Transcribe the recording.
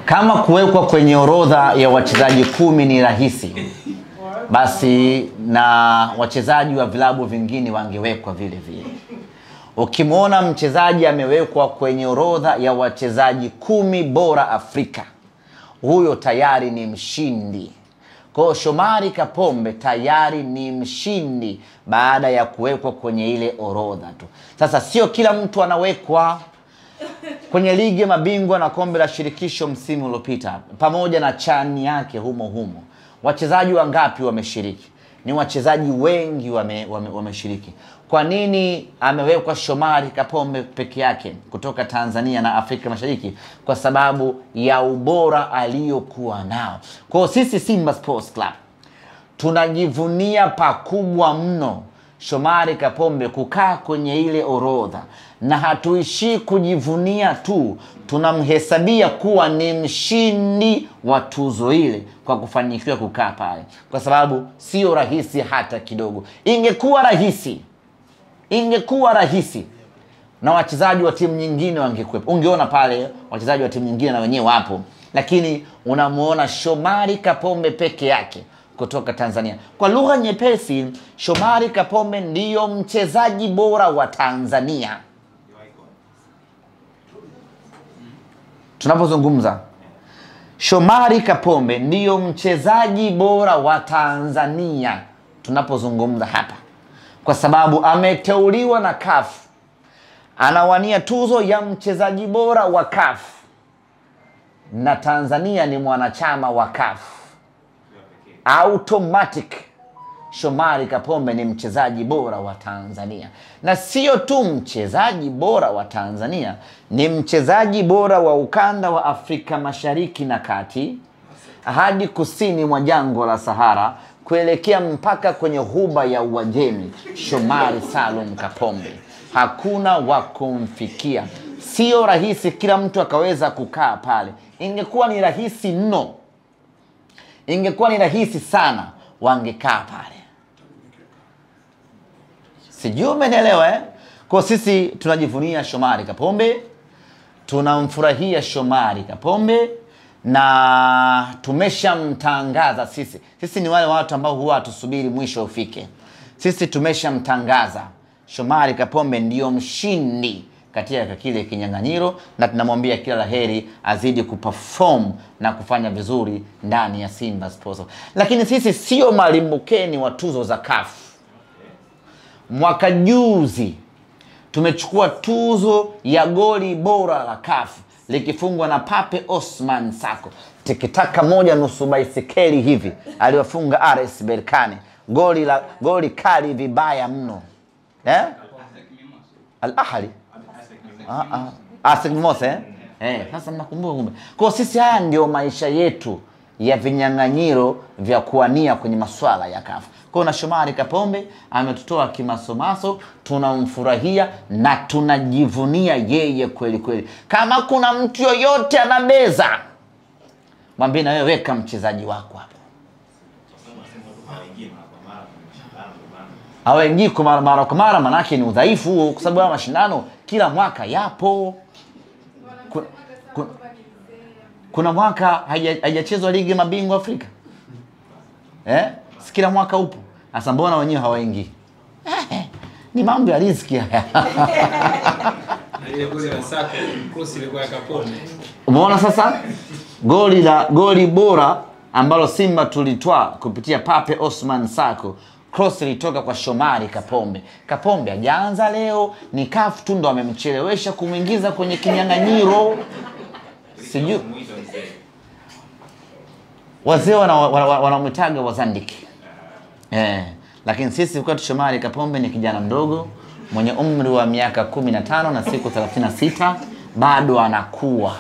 Kama kuwekwa kwenye orodha ya wachezaji 10 ni rahisi, basi na wachezaji wa vilabu vingine wangewekwa vile vile. Ukimwona mchezaji amewekwa kwenye orodha ya wachezaji 10 bora Afrika, huyo tayari ni mshindi. Kwa Shomari Kapombe tayari ni mshindi baada ya kuwekwa kwenye ile orodha tu. Sasa sio kila mtu anawekwa kwenye ligi ya mabingwa na kombe la shirikisho msimu uliopita pamoja na chani yake humo humo. Wachezaji wangapi wameshiriki? Ni wachezaji wengi wameshiriki. Kwa nini amewekwa Shomari Kapombe peke yake kutoka Tanzania na Afrika Mashariki? Kwa sababu ya ubora aliyokuwa nao. Kwa sisi Simba Sports Club tunajivunia pakubwa mno Shomari Kapombe kukaa kwenye ile orodha, na hatuishi kujivunia tu, tunamhesabia kuwa ni mshindi wa tuzo ile kwa kufanikiwa kukaa pale, kwa sababu sio rahisi hata kidogo. Ingekuwa rahisi na wachezaji wa timu nyingine wangekuwepo, ungeona pale wachezaji wa timu nyingine na wenyewe wapo, lakini unamuona Shomari Kapombe peke yake kutoka Tanzania. Kwa lugha nyepesi, Shomari Kapombe ndiyo mchezaji bora wa Tanzania. Tunapozungumza, Shomari Kapombe ndiyo mchezaji bora wa Tanzania tunapozungumza hapa, kwa sababu ameteuliwa na CAF, anawania tuzo ya mchezaji bora wa CAF, na Tanzania ni mwanachama wa CAF. Automatic Shomari Kapombe ni mchezaji bora wa Tanzania. Na sio tu mchezaji bora wa Tanzania, ni mchezaji bora wa ukanda wa Afrika Mashariki na Kati hadi kusini mwa jangwa la Sahara kuelekea mpaka kwenye ghuba ya Uajemi. Shomari Salum Kapombe hakuna wa kumfikia. Sio rahisi kila mtu akaweza kukaa pale. Ingekuwa ni rahisi mno, ingekuwa ni rahisi sana, wangekaa pale. Sijui umenielewa eh? Kwa sisi tunajivunia Shomari Kapombe, tunamfurahia Shomari Kapombe na tumeshamtangaza sisi. Sisi ni wale watu ambao huwa hatusubiri mwisho ufike. Sisi tumeshamtangaza Shomari Kapombe ndiyo mshindi katika kile kinyang'anyiro, na tunamwambia kila laheri azidi kuperform na kufanya vizuri ndani ya Simba Sports. Lakini sisi sio malimbukeni wa tuzo za CAF. Mwaka juzi tumechukua tuzo ya goli bora la CAF likifungwa na Pape Osman Sako. Tikitaka moja nusu baisikeli hivi aliwafunga RS Berkane. Goli kali vibaya mno. Eh? Al Ahly. ASEC Mimosas eh? Eh, sasa mnakumbuka kumbe. Kwa sisi haya ndio maisha yetu ya vinyang'anyiro vya kuania kwenye masuala ya CAF. Kwa na Shomari Kapombe ametutoa kimasomaso, tunamfurahia na tunajivunia yeye kweli kweli. Kama kuna mtu yoyote anabeza, mwambie na wewe weka mchezaji wako hapo. Hawaingii kwa mara kwa mara, manake ni udhaifu huo, kwa sababu haya mashindano kila mwaka yapo. Kuna mwaka haijachezwa ligi mabingwa Afrika. Eh? Si kila mwaka upo. Sasa mbona wenyewe hawaingii? Ni mambo ya riziki haya. Na ile goli la Sako, cross ilikuwa ya Kapombe. Umeona sasa? Goli bora ambalo Simba tulitwaa kupitia Pape Osman Sako, cross ilitoka kwa Shomari Kapombe. Kapombe hajaanza leo, ni CAF tu ndo amemchelewesha kumuingiza kwenye kinyang'anyiro. Sijui wazee wanamwitaga wazandiki. Lakini sisi kwetu Shomari Kapombe ni kijana mdogo mwenye umri wa miaka 15 na siku 36, bado anakuwa.